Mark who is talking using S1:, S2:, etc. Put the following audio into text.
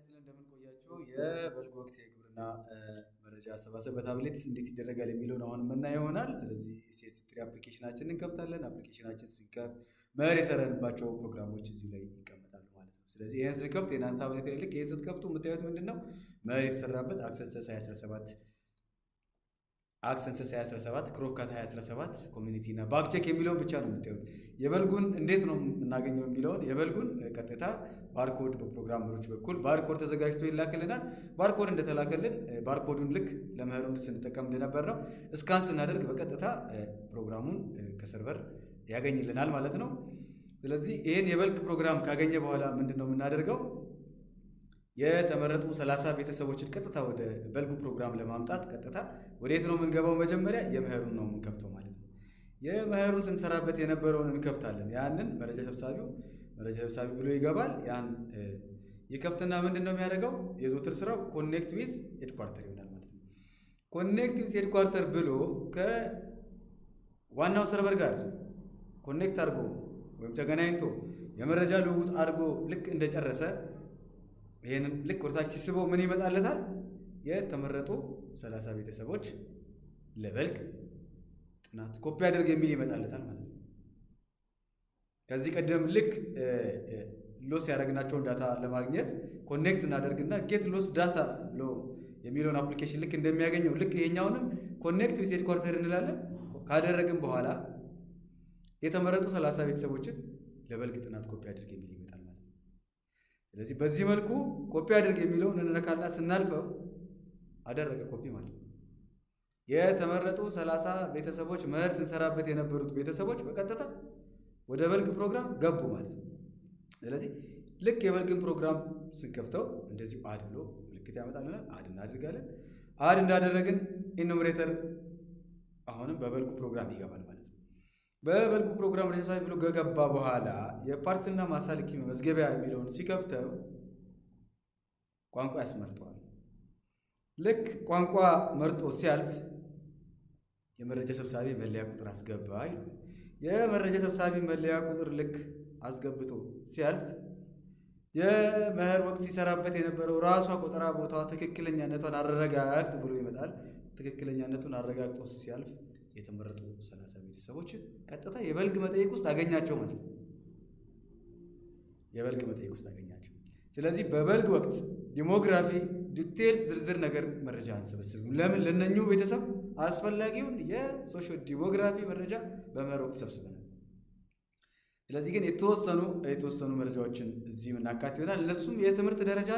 S1: ይስጥልን፣ እንደምን ቆያችሁ? የበልግ ወቅት የግብርና መረጃ አሰባሰብ በታብሌት እንዴት ይደረጋል የሚለውን አሁን የምናየው ይሆናል። ስለዚህ CS3 application ኣችንን እንከፍታለን። Application ኣችን ስንከፍት መኸር የሰራንባቸው ፕሮግራሞች እዚሁ ላይ ይቀመጣሉ ማለት ነው። ስለዚህ ይህን ስንከፍት የናንተ ታብሌት ላይ ልክ ይህን ስትከፍቱ የምታዩት ምንድን ነው? መኸር የተሰራበት Ag Census 2017፣ Ag Census 2017፣ CropCat 2017 community እና bug check የሚለውን ብቻ ነው የምታዩት። የበልጉን እንዴት ነው የምናገኘው የሚለውን፣ የበልጉን ቀጥታ barcode በ programmer ኦች በኩል barcode ተዘጋጅቶ ይላክልናል። Barcode እንደተላከልን barcode ኡን ልክ ለመኸሩን ስንጠቀም እንደነበር ነው scan ስናደርግ በቀጥታ ፕሮግራሙን ከ server ያገኝልናል ማለት ነው። ስለዚህ ይህን የበልግ ፕሮግራም ካገኘ በኋላ ምንድን ነው የምናደርገው? የተመረጡ 30 ቤተሰቦችን ቀጥታ ወደ በልጉ ፕሮግራም ለማምጣት ቀጥታ ወዴት ነው የምንገባው? መጀመሪያ የመኸሩን ነው የምንከፍተው ማለት ነው። የመኸሩን ስንሰራበት የነበረውን እንከፍታለን። ያንን መረጃ ሰብሳቢው መረጃ ሰብሳቢ ብሎ ይገባል። ያን ይከፍትና ምንድን ነው የሚያደርገው? የዘወትር ስራው connect with headquarter ይሆናል ማለት ነው። Connect with headquarter ብሎ ከዋናው server ጋር connect አድርጎ ወይም ተገናኝቶ የመረጃ ልውውጥ አድርጎ ልክ እንደጨረሰ ይህንን ልክ ወደታች ሲስበው ምን ይመጣለታል? የተመረጡ 30 ቤተሰቦች ለበልግ ጥናት ኮፒ አድርግ የሚል ይመጣለታል ማለት ነው። ከዚህ ቀደም ልክ loss ያደረግናቸውን data ለማግኘት connect እናደርግና get loss data ብሎ የሚለውን application ልክ እንደሚያገኘው ልክ ይሄኛውንም connect with headquarter እንላለን። ካደረግን በኋላ የተመረጡ 30 ቤተሰቦችን ለበልግ ጥናት ኮፒ አድርግ የሚል ይመጣል ማለት ነው። ስለዚህ በዚህ መልኩ ኮፒ አድርግ የሚለውን እንነካና ስናልፈው አደረገ ኮፒ ማለት ነው። የተመረጡ 30 ቤተሰቦች፣ መኸር ስንሰራበት የነበሩት ቤተሰቦች በቀጥታ ወደ በልግ ፕሮግራም ገቡ ማለት ነው። ስለዚህ ልክ የበልግን ፕሮግራም ስንከፍተው እንደዚሁ add ብሎ ምልክት ያመጣልናል። Add እናድርጋለን። Add እንዳደረግን enumerator አሁንም በበልጉ ፕሮግራም ይገባል ማለት ነው። በበልጉ ፕሮግራም መረጃ ሰብሳቢ ብሎ ከገባ በኋላ የ parcel ና ማሳ ልክ መመዝገቢያ የሚለውን ሲከፍተው ቋንቋ ያስመርጠዋል። ልክ ቋንቋ መርጦ ሲያልፍ የመረጃ ሰብሳቢ መለያ ቁጥር አስገባ ይለዋል። የመረጃ ሰብሳቢ መለያ ቁጥር ልክ አስገብቶ ሲያልፍ የመኸር ወቅት ሲሰራበት የነበረው ራሷ ቆጠራ ቦታዋ ትክክለኛነቷን አረጋግጥ ብሎ ይመጣል። ትክክለኛነቱን አረጋግጦ ሲያልፍ የተመረጡ 30 ቤተሰቦች ቀጥታ የበልግ መጠይቅ ውስጥ አገኛቸው ማለት ነው። የበልግ መጠይቅ ውስጥ አገኛቸው። ስለዚህ በበልግ ወቅት demography detail ዝርዝር ነገር መረጃ አንሰበስብም። ለምን? ለነኙ ቤተሰብ አስፈላጊውን የ socio demography መረጃ በመኸር ወቅት ሰብስበናል። ስለዚህ ግን የተወሰኑ የተወሰኑ መረጃዎችን እዚህ የምናካት ይሆናል። እነሱም የትምህርት ደረጃ